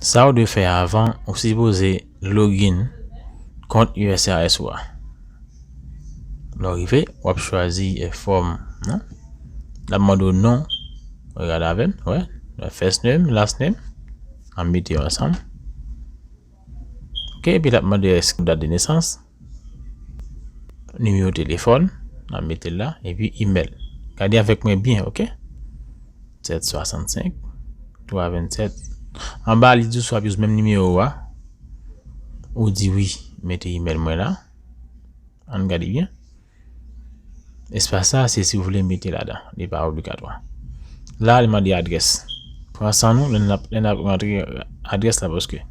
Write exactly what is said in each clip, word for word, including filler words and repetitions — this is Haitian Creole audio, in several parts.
Sa ou dwe fè avan, ou sipoze login kont U S C I S ou a. Lè w rive, w ap chwazi, eh, fòm nan. L ap mande w non. Ou gade avè m, wè. First name, last name. An mete yo ansanm. Ok, epi l ap mande èske dat de nesans, nimewo telefòn, n ap mete l la, epi email. Gade avèk mwen byen, ok? Sèt swasannsenk, twa vennsèt. Anba li di w swa ap use menm nimewo a. Ou di wi, mete email mwen la. Ann gade byen. Espas sa, se si w vle mete ladan. Li pa obligatwa. La, li mande adrès. Pran san nou, lè n ap, lè n ap rantre adrès la, paske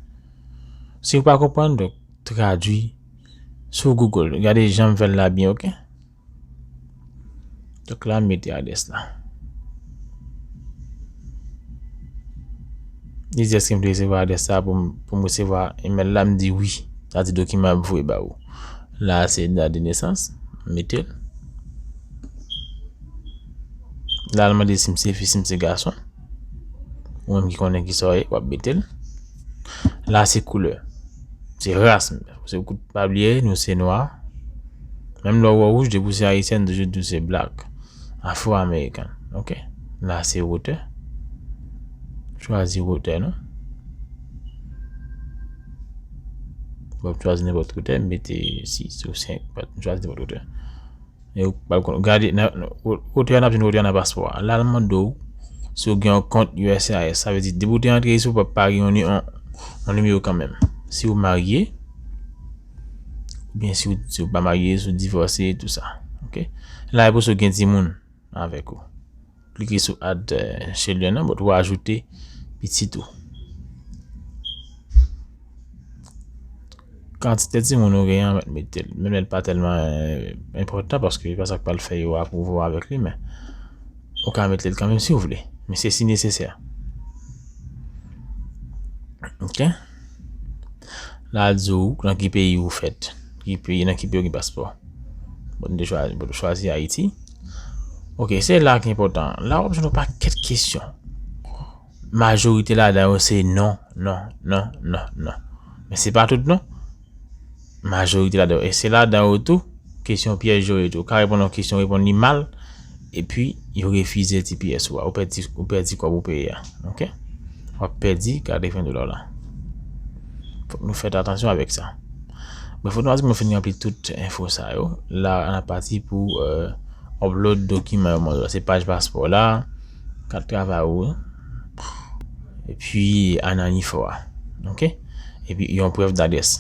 si w pa konprann, donk, tradui sou Google. Gade jan m fè l la byen, ok? Donk, la, m mete adrès la. Li di, èske m te resevwa adrès sa pou m, pou m resevwa email la? M di wi. Sa di dokiman ap voye ba ou. La, se dat de nesans. M mete l. La, l mande si m se fi, si m se gason. Ou menm ki konnen ki sa w ye, w ap mete l. La, se koulè. Se ras m. Se kout, pa bliye, nou se nwa. Menm lè w wè wouj, depi w se ayisyèn, toujou di w se black. Afro-american. Ok? La, se wotè. Chwazi wotè nou. Bon, chwazi nenpòt wotè, mete sis ou senk, m chwazi nenpòt wotè. E ou pral konn, gade, nan, nan, wo-, wotè a, n ap jwenn wotè a nan paspò a. La, l mande w si w gen yon kont U S C I S. Sa vle di, depi w te antre isit, ou p ap pa gen yon ni-, yon, yon nimewo kanmenm. Si w marye, oubyen si w, si w pa marye, si w divòse, tou sa. Ok? La, e pou si w gen timoun avèk ou. Klike sou add, eh, children nan, bon, ou ajoute pitit ou. Kantite timoun ou gen an, mèt mete l. Menm lè l pa tèlman, eh, enpòtan, paske e pa sa k pral fè yo apwouve w avèk li, men ou ka mete l kanmenm si w vle. Men se si nesesè. Ok? La, l di w nan ki peyi ou fèt. Ki peyi, nan ki peyi ou gen paspò. Bon, nou te chwazi, bon, nou chwazi Ayiti. Ok, se la ki enpòtan. La, w ap jwenn yon pakèt kesyon. Majorite ladan yo se non, non, non, non, non. Men se pa tout non. Majorite ladan yo. E se ladan yo tou, kesyon pyèj yo ye tou. Ou ka reponn yon kesyon, reponn li mal, epi yo refize T P S ou a. Ou pèdi, ou pèdi kòb ou peye a. Ok? W ap pèdi katreven dola w la. Fòk nou fè atansyon avèk sa. Brèf, otomatikman, m fin ranpli tout enfo sa yo. La, n ap pati pou, eh, upload dokiman yo mande w la. Se paj paspò la, kat travay ou, epi ananifò a. Ok? Epi yon prèv dadrès.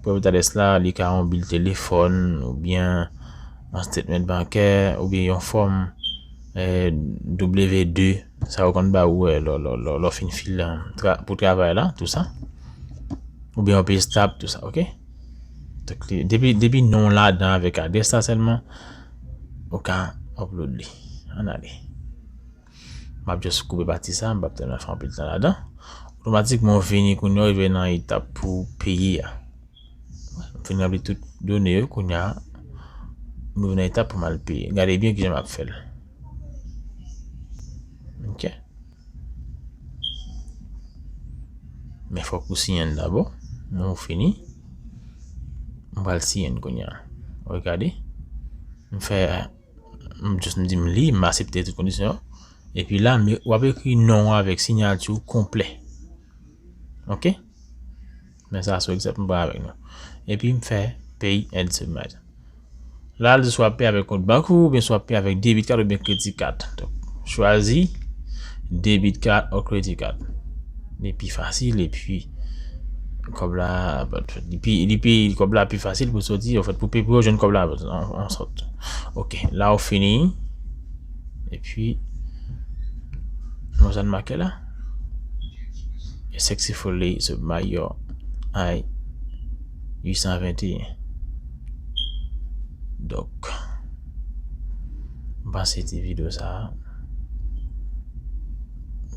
Prèv dadrès la, li ka yon bil telefòn, oubyen yon statement bankè, oubyen yon fòm, eh, W de, sa yo konn ba ou, eh, lò, lò, lò, lò fin fil, eh, tra-, pou travay la, tou sa. Oubyen yon pay stub, tou sa, ok? Donk, li, depi, depi non ladan avèk adrès la sèlman, ou ka upload li. Ann ale. M ap just koupe pati sa, m p ap tèlman fè anpil tan ladan. Otomatikman, ou vini kounye a, ou rive nan etap pou peye a. M fin ranpli tout done yo, kounye a, m rive nan etap pou m al peye. Gade byen kijan m ap fè l. Ok. Men fòk ou siyen l dabò. Lè ou fini, m pral siyen l kounye a. Ou gade. M fè, m just, m di m li, m aksepte tout kondisyon yo. Epi la, m, w ap ekri non w avèk siyati w konplè. Ok? Men sa, se egzanp m pran avèk nou. Epi m fè pay and submit. La, l di swa peye avèk kont bank ou, oubyen swa peye avèk debit card oubyen credit card. Donk, chwazi debit card ou credit card. Li pi fasil, epi kòb la, li pi, li pi, kòb la pi fasil pou soti, anfèt, pou pe-, pou yo jwenn kòb la, an, an sòt. Ok, la ou fini. Epi, nou sa n make la. Successfully submit your I uit san venteyen. Donk, m panse ti videyo sa a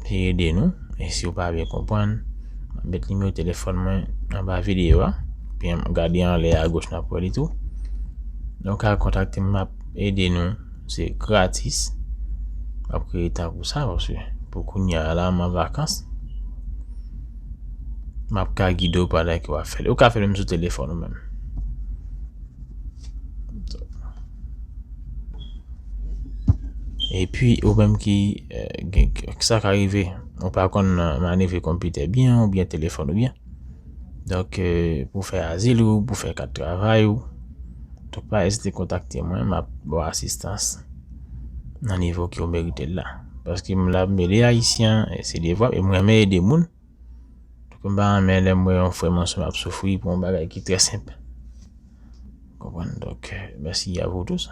te ede nou. E si w pa byen konprann, m ap met nimewo telefòn mwen anba videyo a. Epi gade anlè agoch, n ap wè li tou. Donk, al kontakte m, m ap ede nou. Se gratis. M ap kreye tan pou sa, paske pou kounye a la, m an vakans. M ap ka gide w pandan ke w ap fè l. Ou ka fè l menm sou telefòn ou menm. Epi, ou menm ki, eh, gen, sa ka rive, ou pa konn, eh, manevre konpitè byen, oubyen telefòn ou byen. Donk, eh, pou fè azil ou, pou fè kat travay ou, donk pa ezite kontakte mwen, m ap ba w asistans nan nivo ke w merite l la. Paske m la, m ede Ayisyen, e se devwa, e m renmen ede moun. Donk, m pa renmen lè m wè yon frè m, yon sè m ap soufri pou yon bagay ki trè senp. Konprann? Donk, eh, mèsi a vous tous.